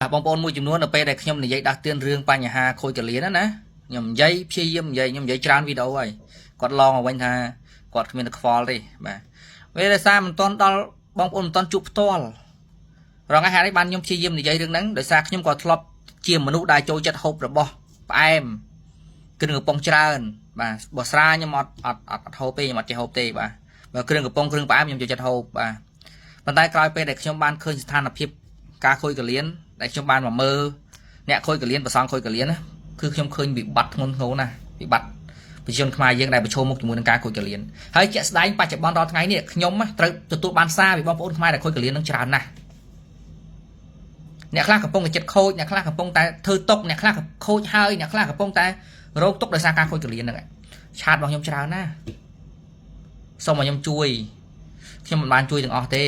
បងប្អូនមួយចំនួននៅពេលដែលខ្ញុំនិយាយដាស់តឿនរឿងបញ្ហាខូចកលៀនណាណាខ្ញុំនិយាយព្យាយាមនិយាយខ្ញុំនិយាយច្រើនវីដេអូហើយគាត់ឡងមកវិញថាគាត់គ្មានតែខ្វល់ទេបាទវាដោយសារមិនទាន់ដល់បងប្អូនមិនទាន់ជួបផ្ទាល់រងហេតុនេះបានខ្ញុំព្យាយាមនិយាយរឿងហ្នឹងដោយសារខ្ញុំក៏ធ្លាប់ជាមនុស្សដែលចូលចិត្តហូបរបស់ផ្អែមគ្រឿងកំប៉ុងច្រើនបាទបើស្រាខ្ញុំអត់អត់អត់អត់ហូបទេខ្ញុំអត់ចេះហូបទេបាទបើគ្រឿងកំប៉ុងគ្រឿងផ្អែមខ្ញុំចូលចិត្តហូបបាទប៉ុន្តែក្រោយពេលដែលខ្ញុំបានឃើញស្ថានភាពការខូចកលៀនដែលខ្ញុំបានមកមើលអ្នកខូចកលៀនប្រសងខូចកលៀនណាគឺខ្ញុំឃើញវិបត្តិធ្ងន់ធ្ងរណាស់វិបត្តិប្រជាជនខ្មែរយើងដែលប្រឈមមុខជាមួយនឹងការខូចកលៀនហើយជាក់ស្ដែងបច្ចុប្បន្នដល់ថ្ងៃនេះខ្ញុំត្រូវទទួលបានសារពីបងប្អូនខ្មែរដែលខូចកលៀននឹងច្រើនណាស់អ្នកខ្លះកំពុងតែចិត្តខូចអ្នកខ្លះកំពុងតែធ្វើទុកអ្នកខ្លះខូចហើយអ្នកខ្លះកំពុងតែរោគទុកដោយសារការខូចកលៀនហ្នឹង chat របស់ខ្ញុំច្រើនណាស់សូមឲ្យខ្ញុំជួយខ្ញុំមិនបានជួយទាំងអស់ទ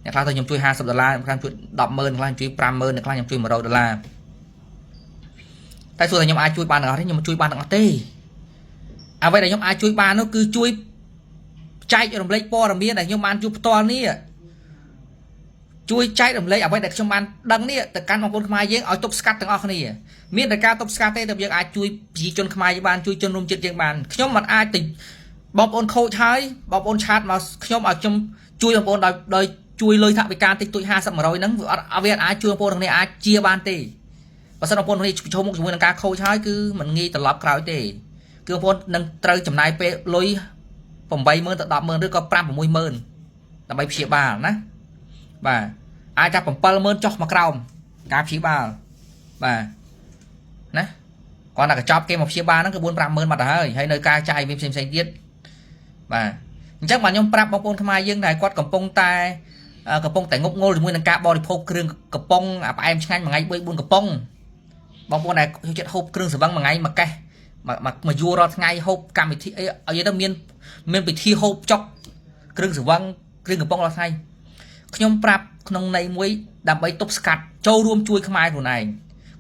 េអ្នកខ្លះទៅខ្ញុំជួយ50ដុល្លារអ្នកខ្លះជួយ100000អ្នកខ្លះជួយ50000អ្នកខ្លះខ្ញុំជួយ100ដុល្លារតែសួរថាខ្ញុំអាចជួយបានទាំងអស់ទេខ្ញុំជួយបានទាំងអស់ទេអ្វីដែលខ្ញុំអាចជួយបាននោះគឺជួយចែករំលែកព័ត៌មានដែលខ្ញុំបានជួបផ្ទាល់នេះជួយចែករំលែកអ្វីដែលខ្ញុំបានដឹងនេះទៅកាន់បងប្អូនខ្មែរយើងឲ្យទប់ស្កាត់ទាំងអស់គ្នាមានតែការទប់ស្កាត់ទេទើបយើងអាចជួយប្រជាជនខ្មែរយើងបានជួយជនរួមជាតិយើងបានខ្ញុំមិនអាចទៅបងប្អូនខូចហើយបងប្អូន chat មកខ្ញុំឲ្យខ្ញុំជួយបងប្អូនដោយដោយជួយលុយថវិកាតិចតួច50 100ហ្នឹងវាអត់វាអាចជួយបងប្អូនទាំងនេះអាចជាបានទេបើសិនបងប្អូននេះប្រឈមមុខជាមួយនឹងការខូចហើយគឺមិនងាយត្រឡប់ក្រោយទេគឺបងប្អូននឹងត្រូវចំណាយពេលលុយ80000ទៅ100000ឬក៏5 60000ដើម្បីព្យាបាលណាបាទអាចថា70000ចុះមកក្រោមការព្យាបាលបាទណាគាត់តែកញ្ចប់គេមកព្យាបាលហ្នឹងគឺ4 50000បាត់ទៅហើយហើយនៅការចាយវាផ្សេងផ្សេងទៀតបាទអញ្ចឹងបាទខ្ញុំប្រាប់បងប្អូនខ្មែរយើងដែលគាត់កំពុងតែកំពុងតែងប់ងល់ជាមួយនឹងការបរិភោគគ្រឿងកំប៉ុងអាផ្អែមឆ្ងាញ់មួយថ្ងៃ3 4កំប៉ុងបងប្អូនដែលចូលចិត្តហូបគ្រឿងស្រវឹងមួយថ្ងៃមួយកេះមកយួររាល់ថ្ងៃហូបកម្មវិធីអីឲ្យទៅមានមានពិធីហូបចុកគ្រឿងស្រវឹងគ្រឿងកំប៉ុងរាល់ថ្ងៃខ្ញុំប្រាប់ក្នុងន័យមួយដើម្បីទប់ស្កាត់ចូលរួមជួយខ្មែរខ្លួនឯង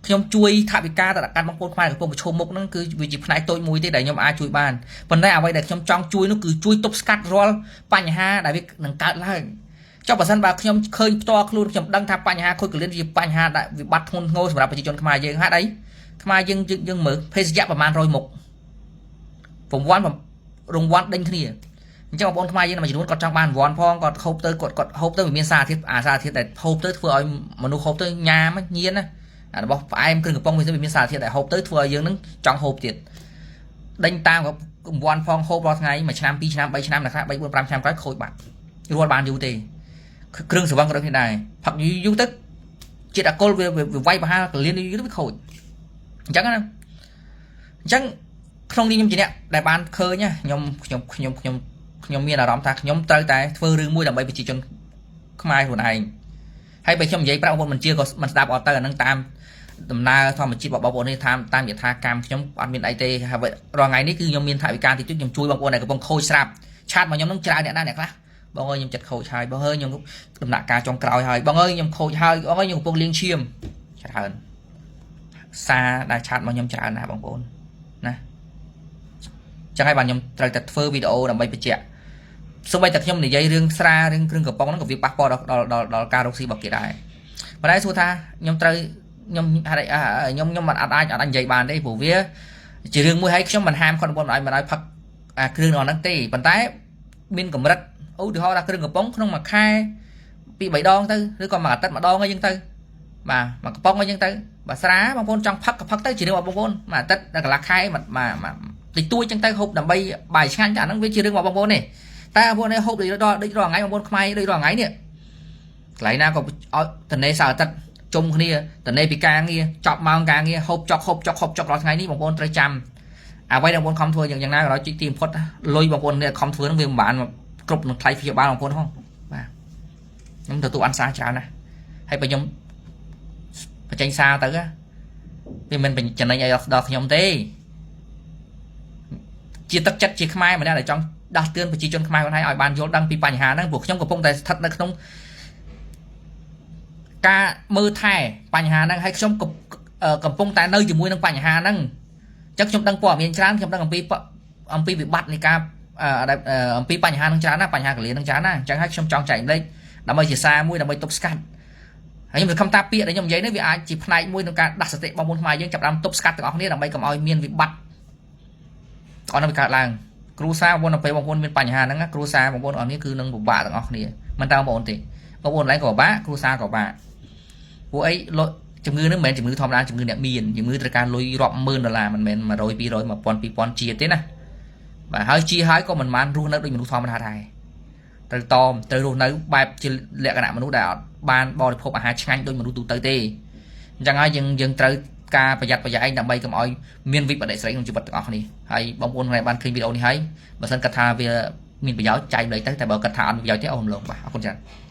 ខ្ញុំជួយថវិកាទៅកាន់បងប្អូនខ្មែរកំពុងប្រឈមមុខហ្នឹងគឺវាជាផ្នែកតូចមួយទេដែលខ្ញុំអាចជួយបានប៉ុន្តែអ្វីដែលខ្ញុំចង់ជួយនោះគឺជួយទប់ស្កាត់រាល់បញ្ហាដែលវានឹងកើតឡើងចុះបើសិនបើខ្ញុំឃើញផ្ទាល់ខ្លួនខ្ញុំដឹងថាបញ្ហាខូចកលៀនជាបញ្ហាដែលវិបត្តិធ្ងន់ធ្ងរសម្រាប់ប្រជាជនខ្មែរយើងហេតុអីខ្មែរយើងយើងមើលភេសជ្ជៈប្រហែល100មុខរង្វាន់រង្វាន់ដេញគ្នាអញ្ចឹងបងប្អូនខ្មែរយើងមួយចំនួនគាត់ចង់បានរង្វាន់ផងគាត់ហូបទៅគាត់គាត់ហូបទៅវាមានសារធាតុអាសារធាតុដែលហូបទៅធ្វើឲ្យមនុស្សហូបទៅញ៉ាមញៀនណាអារបស់ផ្អែមគ្រឿងកំប៉ុងវាមានសារធាតុដែលហូបទៅធ្វើឲ្យយើងនឹងចង់ហូបទៀតដេញតាមរង្វាន់ផងហូបរាល់ថ្ងៃមួយឆ្នាំពីរឆ្នាំ3ឆ្នាំដល់ខ្លះ3 4 5ឆ្នាំក្រោយខូចបាត់រួចបានយូរទេគ្រឿងស្រវឹងក៏ដូចគ្នាដែរផឹកយូរទៅជាតិអាល់កុលវាវាយប្រហារកលៀនយូរទៅវាខូចអញ្ចឹងណាអញ្ចឹងក្នុងនេះខ្ញុំជាអ្នកដែលបានឃើញខ្ញុំខ្ញុំខ្ញុំខ្ញុំខ្ញុំមានអារម្មណ៍ថាខ្ញុំត្រូវតែធ្វើរឿងមួយដើម្បីប្រជាជនខ្មែរខ្លួនឯងហើយបើខ្ញុំនិយាយប្រាប់បងប្អូនមិនជឿក៏មិនស្ដាប់អត់ទៅអានឹងតាមដំណើរធម្មជាតិរបស់បងប្អូននេះតាមតាមយថាកម្មខ្ញុំអត់មានអីទេហើយរាល់ថ្ងៃនេះគឺខ្ញុំមានថវិកាតិចតួចខ្ញុំជួយបងប្អូនដែលកំពុងខូចស្រាប់ chat មកខ្ញុំនឹងច្រើនអ្នកណាអ្នកខ្លះបងអើយខ្ញុំចិត្តខូចហើយបងអើយខ្ញុំដំណាក់កាលចុងក្រោយហើយបងអើយខ្ញុំខូចហើយបងអើយខ្ញុំកំពុងលាងឈាមច្រើនសារដែល chat មកខ្ញុំច្រើនណាស់បងប្អូនណាចឹងហើយបាទខ្ញុំត្រូវតែធ្វើវីដេអូដើម្បីបញ្ជាក់សូម្បីតែខ្ញុំនិយាយរឿងស្រារឿងគ្រឿងកំប៉ុងហ្នឹងក៏វាប៉ះពាល់ដល់ដល់ដល់ការរកស៊ីរបស់គេដែរប៉ុន្តែសួរថាខ្ញុំត្រូវខ្ញុំហេតុខ្ញុំខ្ញុំមិនអាចអត់អាចនិយាយបានទេព្រោះវាជារឿងមួយហើយខ្ញុំមិនហាមគាត់បងឲ្យមិនឲ្យផឹកអាគ្រឿងនោះហ្នឹងទេប៉ុន្តែមានកម្រិតឧទាហរណ៍ថាគ្រឿងកំប៉ុងក្នុងមួយខែពី3ដងទៅឬក៏មួយអាទិត្យម្ដងអីចឹងទៅបាទមួយកំប៉ុងអីចឹងទៅបើស្រាបងប្អូនចង់ផឹកក៏ផឹកទៅជារឿងរបស់បងប្អូនមួយអាទិត្យដល់កន្លះខែមួយមួយតិចតួចចឹងទៅហូបដើម្បីបាយឆ្ងាញ់តែអាហ្នឹងវាជារឿងរបស់បងប្អូនទេតែបងប្អូននេះហូបដូចដល់ដូចរាល់ថ្ងៃបងប្អូនខ្មែរដូចរាល់ថ្ងៃនេះកន្លែងណាក៏ឲ្យតនេសៅអាទិត្យជុំគ្នាតនេពីការងារចប់ម៉ោងការងារហូបចុកហូបចុកហូបចុករាល់ថ្ងៃនេះបងប្អូនត្រូវចាំអ្វីដែលបងប្អូនខំធ្វើយ៉ាងយ៉ាងណាក៏ដោយជីកទីបំផុតលុយបងប្អូននេះខំធ្វើហ្នឹងវាមិនបានគ្រប់នឹងថ្លៃព្យាបាលបងប្អូនហងបាទខ្ញុំទទួលអានសារច្រើនណាស់ហើយបើខ្ញុំបញ្ចេញសារទៅវាមិនចំណេញអីដល់ខ្ញុំទេជាទឹកចិត្តជាខ្មែរម្នាក់ដែលចង់ដាស់តឿនប្រជាជនខ្មែរខ្លួនឯងឲ្យបានយល់ដឹងពីបញ្ហាហ្នឹងព្រោះខ្ញុំកំពុងតែស្ថិតនៅក្នុងការមើលថែបញ្ហាហ្នឹងហើយខ្ញុំកំពុងតែនៅជាមួយនឹងបញ្ហាហ្នឹងអញ្ចឹងខ្ញុំដឹងព័ត៌មានច្រើនខ្ញុំដឹងអំពីអំពីវិបត្តិនៃការអំពីបញ្ហានឹងច្រើនណាស់បញ្ហាកលៀននឹងច្រើនណាស់អញ្ចឹងហើយខ្ញុំចង់ចែករំលែកដើម្បីជាសារមួយដើម្បីទប់ស្កាត់ ហើយខ្ញុំសង្ឃឹមថាពាក្យដែលខ្ញុំនិយាយនេះវាអាចជាផ្នែកមួយក្នុងការដាស់សតិបងប្អូនខ្មែរយើងចាប់ផ្ដើមទប់ស្កាត់ទាំងអស់គ្នាដើម្បីកុំឲ្យមានវិបត្តិទាំងអស់នោះវាកើតឡើងគ្រួសារបងប្អូនដល់ពេលបងប្អូនមានបញ្ហាហ្នឹងណាគ្រួសារបងប្អូនអស់នេះគឺនឹងពិបាកទាំងអស់គ្នាមិនតែបងប្អូនទេបងប្អូនឡើងក៏ពិបាកគ្រួសារក៏ពិបាកព្រោះអីលុយជំងឺហ្នឹងមិនមែនជំងឺធម្មតាជំងឺអ្នកមានជំងឺត្រូវការលុយរាប់ម៉ឺនដុល្លារមិនមែន100 200 1000 2000ជាទេណាបាទហើយជាហើយក៏មិនបានរស់នៅដូចមនុស្សធម្មតាដែរត្រូវតមត្រូវរស់នៅបែបជាលក្ខណៈមនុស្សដែលអត់បានបរិភោគអាហារឆ្ងាញ់ដូចមនុស្សទូទៅទេអញ្ចឹងហើយយើងយើងត្រូវការប្រយ័ត្នប្រយែងដើម្បីកុំឲ្យមានវិបត្តិស្រីក្នុងជីវិតទាំងអស់គ្នាហើយបងប្អូនដែលបានឃើញវីដេអូនេះហើយបើសិនគិតថាវាមានប្រយោជន៍ចែករំលែកទៅតែបើគិតថាអត់មានប្រយោជន៍ទេអូសរំលងបាទអរគុណច្រើន។